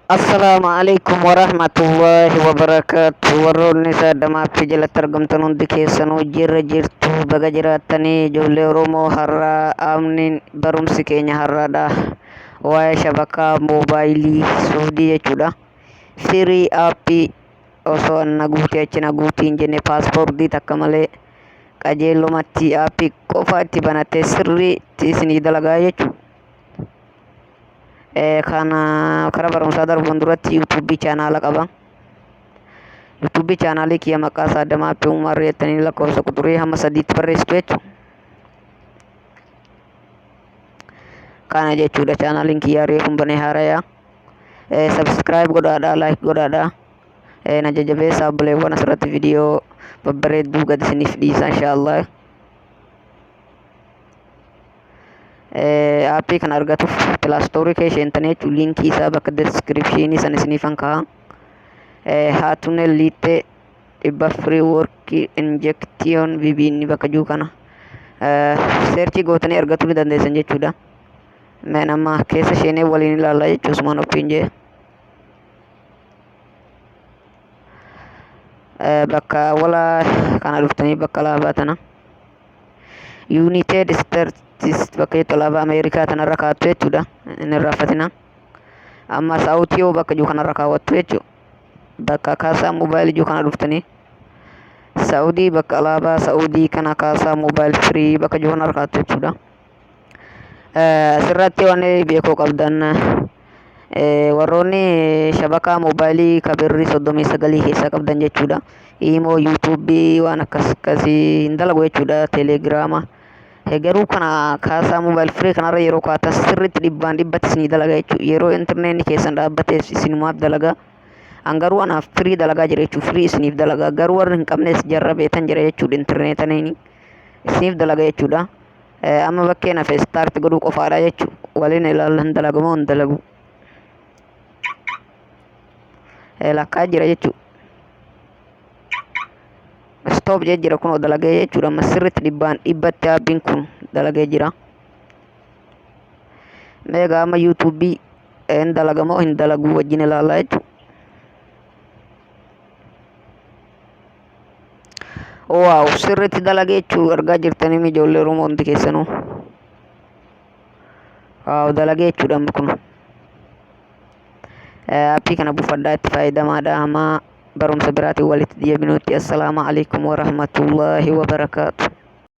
Assalaamu alaikum warahmatullaahi wabarakaatu. Warroonni saadamaatti jalatti argamtan hundi keessanuu jirra jirtu, baga jiraattanii. Ijoollee Oromoo, har'aa amni barumsi keenya har'aadha. Waa'ee shabakaa moobaayilii suudii jechuudha. Firii aappii osoo na guutii achi na guutii hin jenne, paaspoortii takka malee qajeelumatti aappii qofa itti banattee sirriitti isinii dalagaa jechuudha. Kana karaa barumsaa darbuun duratti yuutuubii chaanaala qaba. Yuutuubii chaanaalii kiyya maqaa Saadamaa Appii Umar jettanii lakkoofsa quxurii hamma sadiitti barreessitu jechuudha. Kana jechuudha, chaanaaliin kiyya reefuun banee haarayaa. Subscribe godhaadhaa, like godhaadhaa. Na jajjabeessaa obboleewwan, asirratti viidiyoo babbareedduu gad isiniif dhiisa inshaallah. Aappii kana argatuuf Play Store kee seentanii jechuun liinkii isaa bakka description san isiniifan ka'a. Haatunel liittee dhibba free work injection VPN bakka jiru kana search gootanii argatuu ni dandeessan jechuudha. Meen amma keessa seenee waliin ilaallaa jechuun sumaan ofiin jee. Bakka wala kana dhuftanii bakka alaabaa tana United States bakka jettu alaabaa Ameerikaa tanarra kaa'attu jechuudha. Inni irraanfatina. Amma Saawutiyoo bakka jiru kanarra kaawwattu jechuudha. Bakka kaasaa moobaayilii jiru kana dhuftanii Saa'udii bakka alaabaa Saa'udii kana kaasaa mobile free bakka jiru kanarra kaa'attu jechuudha. Asirratti wanni beekuu qabdan, warroonni shabakaa moobaayilii ka birrii 39 keessaa qabdan jechuudha. Iimoo, yuutuubii waan akkas akkasii hin dalagu jechuudha. Teeleegiraama. Garuu kana kaasaa mobile free kanarra yeroo kaa'atan sirriitti dhibbaan dhibbatti isinii dalaga jechuudha. Yeroo intarneetni keessan dhaabbatees isinumaaf dalaga. An garuu anaaf free dalagaa jira jechuudha. Free isiniif dalaga. Garuu warri hin qabnes jarra beetan jira jechuudha. Intarneetaniin isiniif dalaga jechuudha. Amma bakkeen hafe start godhuu qofaadha jechuudha. Waliin ilaalla, hin dalagu moo hin dalagu. Lakkaa jira jechuudha. Stop jee jira, kunoo dalagee jechuudha. Amma sirriitti dhibbaan dhibbatti aappiin kun dalagee jira. Meegaa amma yuutuubii hin dalaga moo hin dalagu wajjin ilaallaa jechuudha. Wow, sirriitti dalagee jechuu argaa jirtanii ijoollee Oromoo hundi keessanuu. Wow, dalagee jechuudha amma kun. Aappii kana buufadhaa, itti fayyadamaadha. Amma barumsa biraatiin walitti deebinutti, assalaamu alaikum warahmatullaahi wabarakaatu.